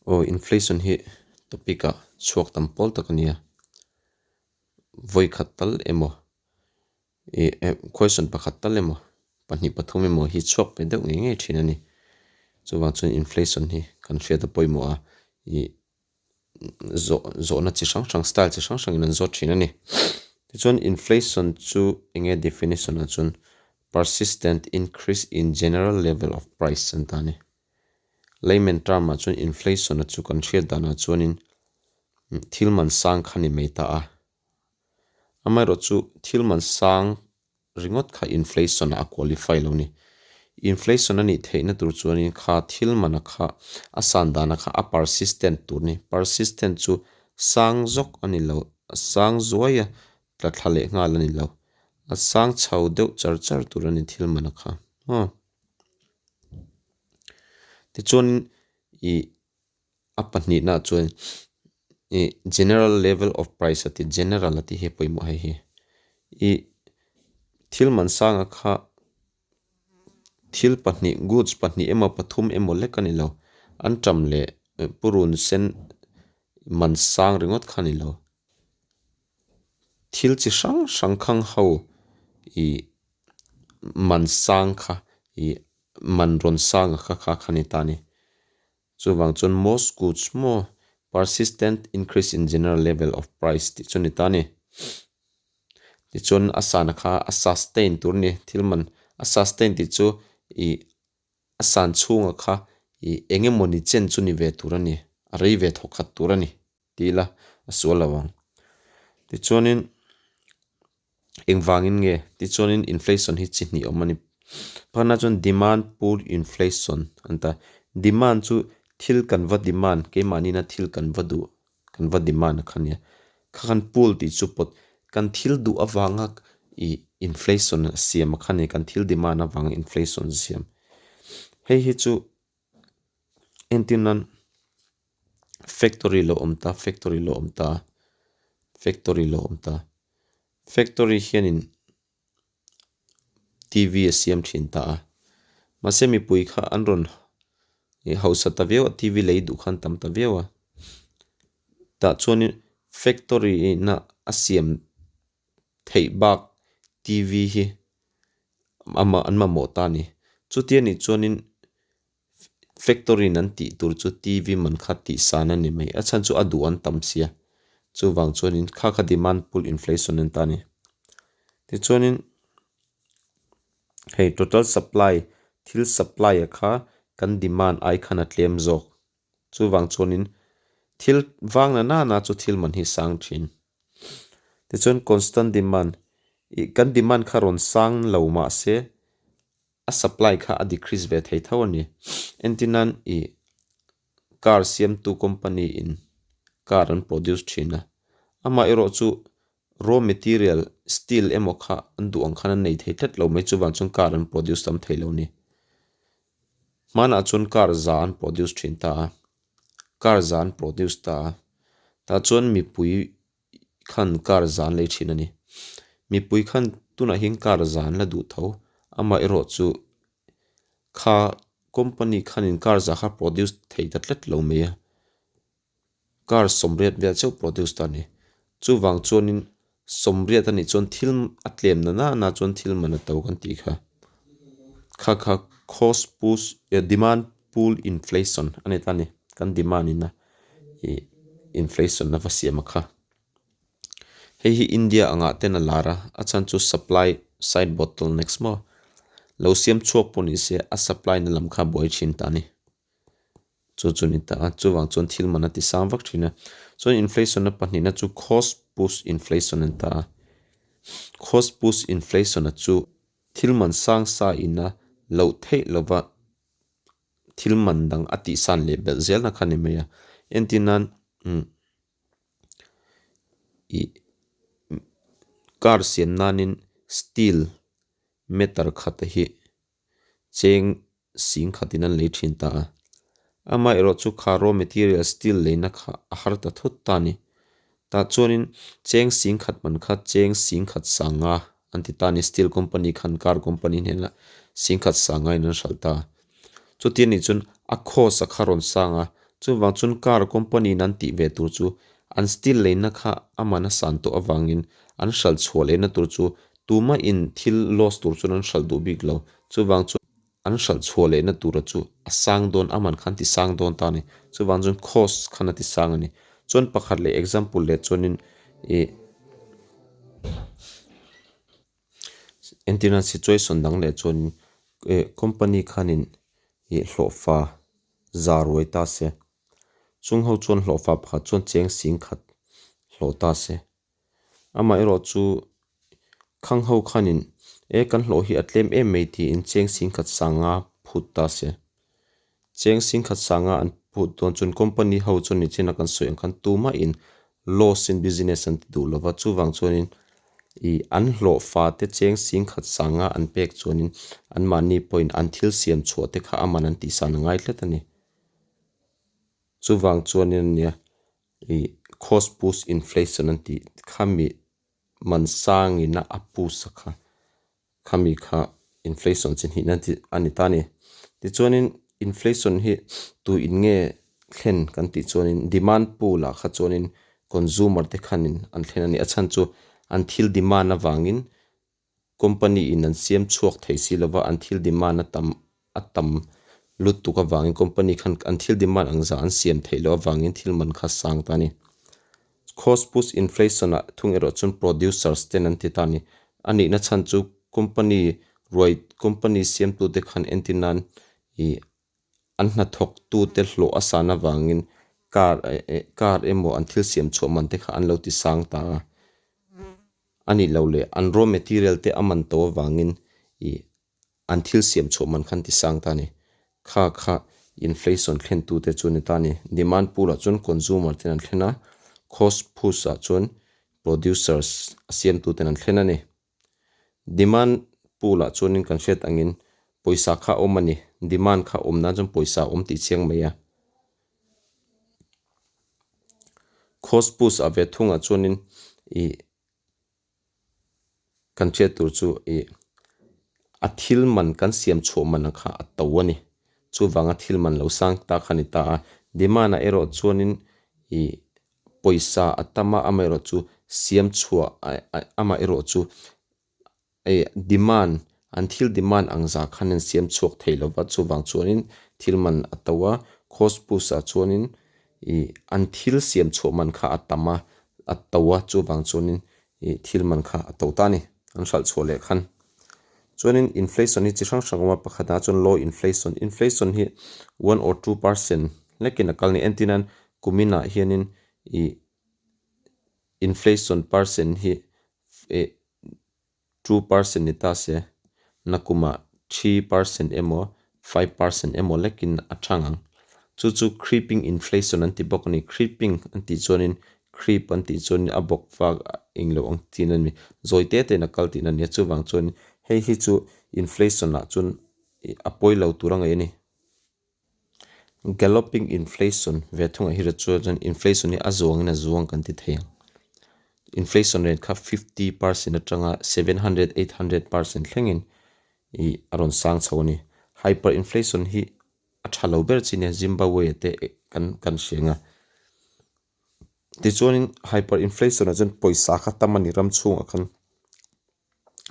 Aw inflation hi topic ah chhuak tam pawl tak a nia. Vawi khat tal emaw ih question pakhat tal emaw pahnih pathum emaw hi chhuak ve deuh ngei ngei thin a ni. Chuvang chuan inflation hi kan hriat a pawimawh a ih zawh zawhna chi hrang hrang style chi hrang hrangin an zawt thin a ni. Tichuan inflation chu eng nge definition ah chuan persistent increase in general level of price an ta a ni. Layman term ah chuan inflation a chu kan hriat danah chuanin thil man sang kha ni mai ta a. Amaherawhchu thil man sang ringawt kha inflation ah a qualify lo ni. Inflation a nih theihna tur chuanin kha thil mana kha a san dana kha a persistent tur ni. Persistent chu sang zawk a ni lo, a sang zuai a tla thla leh nghal a ni lo. A sang chho deuh char char tur a ni thil mana kha. Aw. Tichuanin ih a pahnihna ah chuan ih general level of price a ti general a tih hi a pawimawh hei hi ih thil man sanga kha thil pahnih goods pahnih emaw pathum emaw lek a ni lo an ṭam leh purun sen man sang ringawt kha a ni lo thil chi hrang hrang khang ho ih man sang kha ih man rawn sanga kha kha kha ni ta a ni. Chuvang chuan most goods maw persistent increase in general level of price tih chu a ni ta a ni. Tichuan a sana kha a sustain tur a ni thil man a sustain tih chu ih a san chhunga kha ih eng emaw ni chen chu ni ve tur a ni a rei ve thawk khat tur a ni tih ila a sual lo ang. Tichuanin. Engvangin nge? Tichuanin inflation hi chi hnih awm a ni. Pakhatna chuan demand pull inflation an ta. Demand chu thil kan va demand, keimahniina thil kan va duh, kan va demand a kha nia. Kha khan pull tih chu pawt kan thil duh avanga ih inflation a siam a kha ni, kan thil demand avanga inflation a siam. Hei hi chu entir nan factory lo awm ta, factory lo awm ta, factory lo awm ta. Factory hianin T_V a siam thin ta a mahse mipui kha an rawn hausa ta viau a T_V lei duh khan tam ta viau a tah chuanin factory ina a siam theih bak T_V hi amah an mamawh ta a ni chutia nih chuanin. Factory in an tih tur chu TV man kha tih san a ni mai. A chhan chu a duh an tam sia. Chuvang chuanin kha kha demand pull inflation an ta a ni. Tichuanin hei total supply thil supply a kha kan demand ai khan a tlem zawk. Chuvang chuanin thil vang na na na chu thil man hi sang thin. Tichuan constant demand ih kan demand kha rawn sang lo mahse a supply kha a decrease ve thei tho a ni. Entirnan ih car siamtu company in car an produce thin a, amah erawh chu raw material steel emaw kha an duh ang khan an nei thei tlat lo mai chuvang chuan car an produce tam thei lo a ni. Hmanah chuan car za an produce thin ta a, car za an produce ta a, tah chuan mipui khan car zan lei thin a ni. Mipui khan tunah hian car zan la duh tho. Amaherawh chu kha company khanin car zah kha produce thei ta tlat lo mai a. Car sawmriat vel chauh produce ta a ni. Chuvang chuanin sawmriat a nih chuan thil a tlem na nana chuan thil man a to kan tih kha. Kha kha cost push demand pull inflation a ni ta a ni. Kan demand in a. ih inflation a va siam a kha hei hi India angah ten a lar a a chhan chu supply side bottle next maw lo siam chhuak pawh ni se a supply na lam kha a buai thin ta a ni chu chu ni ta a chuvang chuan thil man a ti sang vak thin a chuan inflation na pahnihna chu cost push inflation an ta a cost push inflation a chu thil man sang sa ina loh theih lova. Thil man dang a tihsan leh belh zel na kha ni mai a. Entir nan umm ih car siam nanin steel meter khat hi cheng sing khatin an lei thin ta a. Amaherawh chu kha raw material steel leina kha a har ta thut ta a ni. Tah chuanin cheng sing khat man kha cheng sing khat sanga an ti ta a ni. Steel company khan car company hnenah sing khat sanga in an hralh ta a. Chuti anih chuan a cost a kha rawn sang a. Chuvang chuan car company in an tih ve tur chu an steel leina kha a man a san tawh avangin an hralh chhuah lehna tur chu tumah in thil loss tur chuan an hralh duh bik lo. Chuvang chuan an hralh chhuah lehna tura chu a sang dawn a man khan ti sang dawn ta a ni. Chuvang chuan cost khan a ti sang a ni. Chuan pakhat leh example leh chuanin ih Entirna situation dang leh chuanin eh company khanin ih hlawhfa za ruai ta se chung ho chuan hlawhfa pakhat chuan cheng sing khat hlawh ta se amaherawh chu khang ho khanin e kan hlawh hi a tlem em mai tiin cheng sing khat sanga phut ta se. Cheng singkhat sanga an phut dawn chuan company ho chuan nichina kan sawi ang khan tumahin loss in business an ti duh lova chuvang chuanin ih an hlawh fa te cheng singkhat sanga an pek chuanin anmahni pawhin an thil siam chhuah te kha a man an tihsan a ngai tlat a ni. Chuvang chuanin ania ih cost push inflation an tih khami man sangina a push a kha. Khami kha inflation chi hnihna tih a ni ta a ni. Tichuanin inflation hi tu in nge thlen kan tih chuanin demand pool ah kha chuanin consumer te khanin an thlen a ni. A chhan chu an thil demand avangin company in an siam chhuak thei si lova an thil demand a tam a tam lutuk avangin company khan an thil demand ang zah an siam theih loh avangin thil man kha sang ta a ni. Cost push inflation ah thung erawh chuan producers ten an ti ta a ni. A nihna chhan chu company ruai company siamtute khan entir nan ih an hnathawk tute hlawh a san avangin car eh car emaw an thil siam chhuah man te kha an lo ti sang ta a. A nih loh leh an raw material te a man to avangin ih An thil siam chhuah man khan ti sang ta a ni. Kha kha inflation thlentute chu a ni ta a ni. Demand pool ah chuan consumer ten an thlen a, cost push ah chuan producers a siamtuten an thlen a ni. Demand pool ah chuanin kan hriat angin pawisa kha a awm a ni. Demand kha awm nan chuan pawisa a awm tih chiang mai a. Cost push ah ve thungah chuanin ih Kan hriat tur chu ih a thil man kan siam chhuah man ang kha a to a ni. Chuvanga thil man lo sang ta kha a ni ta a. Demand ah erawh chuanin ih pawisa a tam a, amaherawh chu siam chhuah amaherawh chu ih demand an thil demand ang zah khan an siam chhuak thei lo va, chuvang chuanin thil man a to a. Cost push ah chuanin Ih an thil siam chhuah man kha a tam a, a to a, chuvang chuanin ih thil man kha a to ta a ni, an hralh chhuah leh khan. Chuanin inflation hi chi hrang hrang a awm a, pakhatah chuan low inflation, inflation hi one or 2% hlekin a kal a ni, entirnan kuminah hianin ih inflation percent hi ih 2% ni ta se, nakumah 3% emaw 5% emaw lekin a chang ang. Chu chu creeping inflation an ti bawk a ni. Creeping an tih chuanin creep an tih chuanin a bawk vak eng lo ang tihna a ni. Zawi te tein a kal tihna a ni a, chuvang chuan hei hi chu inflation ah chuan a pawi lo tur a ngaih a ni. Galloping inflation ve thungah hi chuan inflation hi a zuangin a zuang kan ti thei ang. Inflation rate kha 50% atanga 700, 800% thlengin ih a rawn sang chho a ni. Hyperinflation hi a tha lo ber chi nia Zimbabwe te kan kan hria ang a. Tichuanin hyperinflation ah chuan pawisa kha tam a ni ram chhungah khan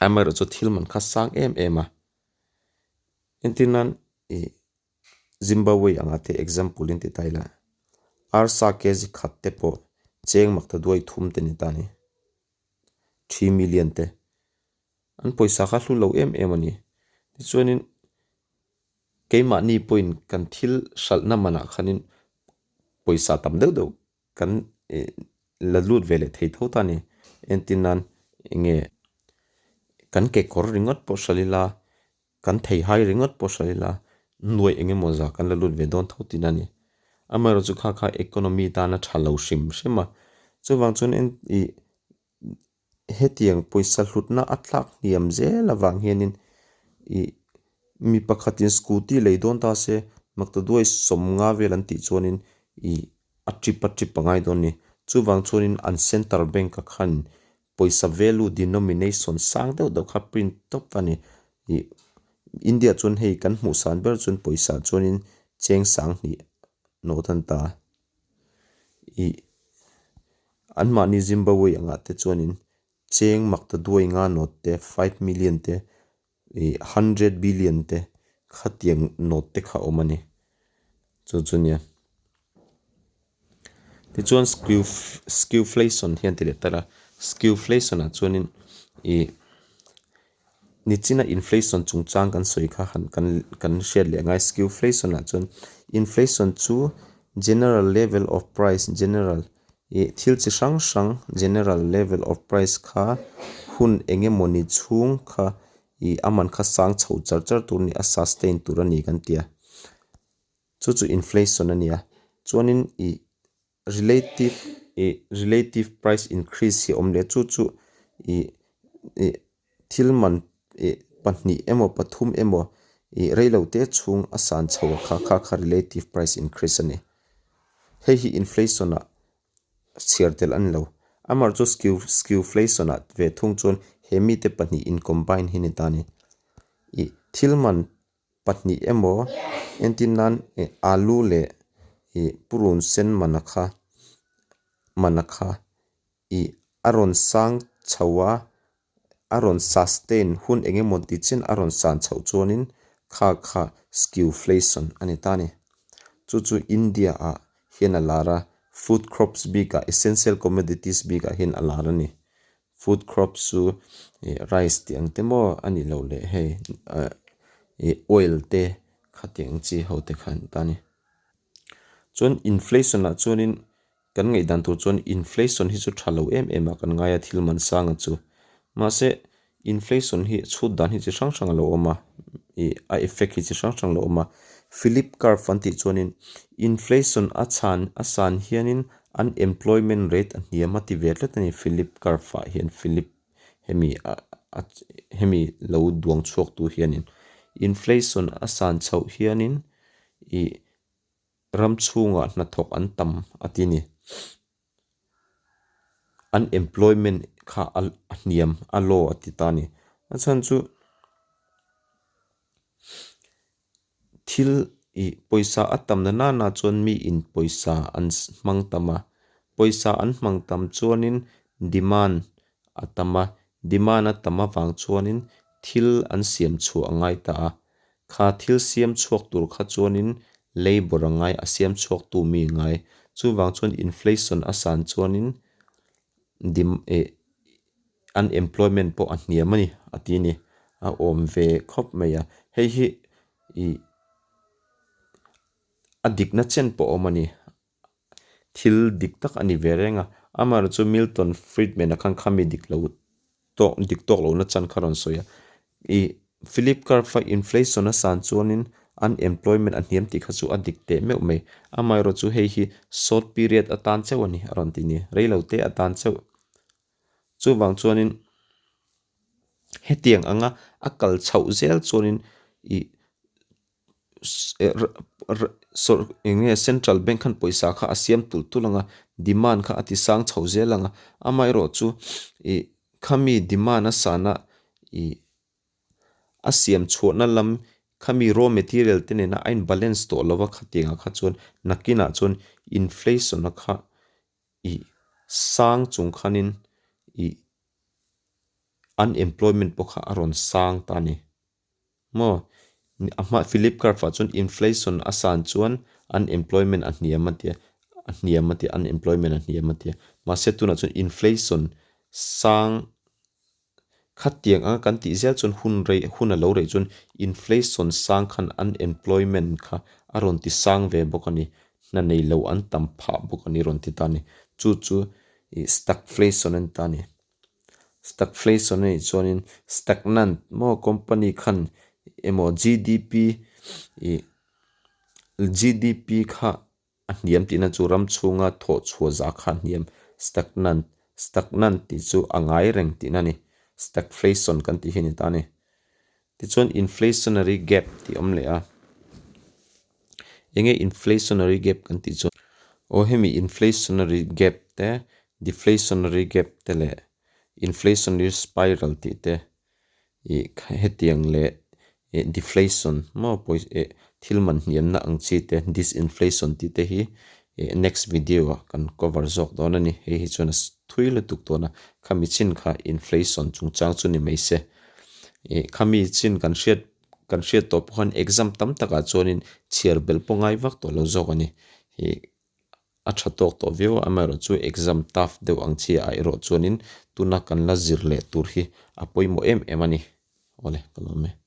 amaherawhchu thil man kha sang em em a. Entir nan ih Zimbabwe anga te example in ti ta ila arsa kg khat te pawh cheng mak ta duai thum te ni ta ni 3 million te an pawisa kha hlu lo em em a ni tichuanin keimahni pawhin kan thil hralhna manah khanin pawisa tam deuh deuh kan ih la lut ve leh thei tho ta a ni entir nan eng nge kan kekawr ringawt pawh hralh ila Kan thei hai ringawt pawh hre ila, nuaih eng emaw zah kan la lut ve dawn tho tihna a ni. Amaherawhchu chu kha kha economy tana tha lo hrim hrim a. Chuvang chuan en ih hetiang pawisa hlutna a tlak hniam zel avang hianin ih mi pakhatin scooty lei dawn ta se maktaduai sawmnga vel an tih chuanin ih a trip a trip a ngai dawn a ni. Chuvang chuanin an centre bank ah khan Pawisa value denomination sang deuh deuh kha print tawp a ni. Ih India chuan hei kan hmuh san ber chuan pawisa chuanin cheng sang hnih. Note an ta. Ih anmahni Zimbabwe angah te chuanin cheng makta duai nga note te five million te ih hundred billion te khatiang note te kha a awm a ni. Chu chu nia. Tichuan skew skewflation hian ti leh ta la skewflation ah chuanin ih Nichina inflation chungchang kan sawi kha han kan kan hriat leh ngai skewflation ah chuan inflation chu general level of price general ih thil chi hrang hrang general level of price kha hun eng emawni chhung kha ih a man kha sang chho char char tur a ni a sustain tur a ni kan ti a chu chu inflation a ni a chuanin ih. Relative ih relative price increase hi a awm leh chu chu ih ih thil man ih pahnih emaw pathum emaw ih reilo te chhung a san chho a kha kha kha relative price increase a ni. Hei hi inflation ah chhiar tel a ni lo. Amaherawhchu chu skew skewflation ah ve thung chuan he mite pahnih in combine hi a ni ta a ni. Ih thil man pahnih emaw entir nan ih alu leh ih purun sen mana kha mana kha ih a rawn sang chho a a rawn sustain hun eng emaw ti chen a rawn san chhoh chuanin kha kha skewflation a ni ta a ni chu chu India ah hian a lar a food crops bikah essential commodities bikah hian a lar a ni. Food crops chu ih rice tih ang te maw a nih loh leh hei ah ih oil te khatiang chi ho te kha an ta a ni. Chuan inflation ah chuanin kan ngaihdan tur chuan inflation hi chu tha lo em em a kan ngai a thil man sanga chu. Mahse inflation hi chhut dan hi chi hrang hrang a lo awm a ih a effect hi chi hrang hrang a lo awm a. Philip curve an tih chuanin inflation a chhan a san hianin Unemployment rate a hniam a ti ve tlat a ni Philip curve ah hian Philip hemi a hemi lo duang chhuak tu hianin inflation a san chhoh hianin ih ram chhungah hnathawk an tam a ti a ni. Unemployment kha a hniam a law a ti ta a ni. A chhan chu. Thil ih pawisa a tam na nana chuan mi in pawisa an hmang tam a, pawisa an hmang tam chuanin demand a tam a, demand a tam avang chuanin thil an siam chhuah a ngai ta a, kha thil siam chhuak tur kha chuanin labour a ngai a siam chhuak tu mi a ngai, chuvang chuan inflation a san chuanin dim ih. Unemployment pawh a hniam a ni a ti a ni. A awm ve khawp mai a. Hei hi ih a dikna chen pawh a awm a ni. Thil dik tak a ni ve reng a. Amaherawhchu chu Milton Friedman-a khan khami dik lo tawk dik tawk lohna chan kha a rawn sawi a. Ih Philip Curve-a inflation a san chuanin unemployment a hniam tih kha chu a dik teh meuh mai. Amaherawhchu hei hi short period atan chauh a ni a rawn ti a ni. Reilo te atan chauh. Chuvang chuanin hetiang anga a kal chhoh zel chuanin ih eng nge central bank khan pawisa kha a siam tulh tulh ang a demand kha a ti sang chho zel ang a amaherawhchu ih khami demand a sana ih a siam chhuahna lam khami raw material te nena a in balance tawh lo a khatiangah kha chuan nakinah chuan inflation a kha Ih sang chung khanin ih unemployment pawh kha a rawn sang ta a ni. Maw? A hma Philip curve ah chuan inflation a san chuan unemployment a hniam a tia, a hniam a tia, unemployment a hniam a tia. Mahse tunah chuan inflation sang Khatiang anga kan tih zel chuan hun rei hun a lo rei chuan inflation sang khan unemployment kha a rawn ti sang ve bawk a ni. Hna nei lo an tam phah bawk a ni rawn ti ta a ni. Chu chu ih stagflation a ni ta a ni. Stagflation a nih chuanin stagnant maw company khan emaw GDP ih GDP kha A hniam tihna chu ram chhunga thawh chhuah zah kha a hniam, stagnant, stagnant tih chu a ngai reng tihna a ni. Stagflation kan tih hi a ni ta a ni. Tichuan inflationary gap tih a awm leh a. Enge inflationary gap kan tih chuan? Aw hemi inflationary gap te, deflationary gap te leh inflationary spiral tih te ih hetiang leh. Eh deflation maw pawisa eh thil man hniamna ang chi te disinflation tih te hi eh next video ah kan cover zawk dawn a ni. Hei hi chuan a thui lutuk dawn a, khami chin kha inflation chungchang chu ni mai se. Eh khami chin kan hriat kan hriat tawh pawh khan exam tam takah chuanin chhiar belh pawh ngai vak tawh lo zawk a ni. Ih a tha tawk tawh viau a, amaherawhchu exam tough deuh ang chi ah erawh chuanin tuna kan la zir leh tur hi a pawimawh em em a ni. Awle ka lawm e.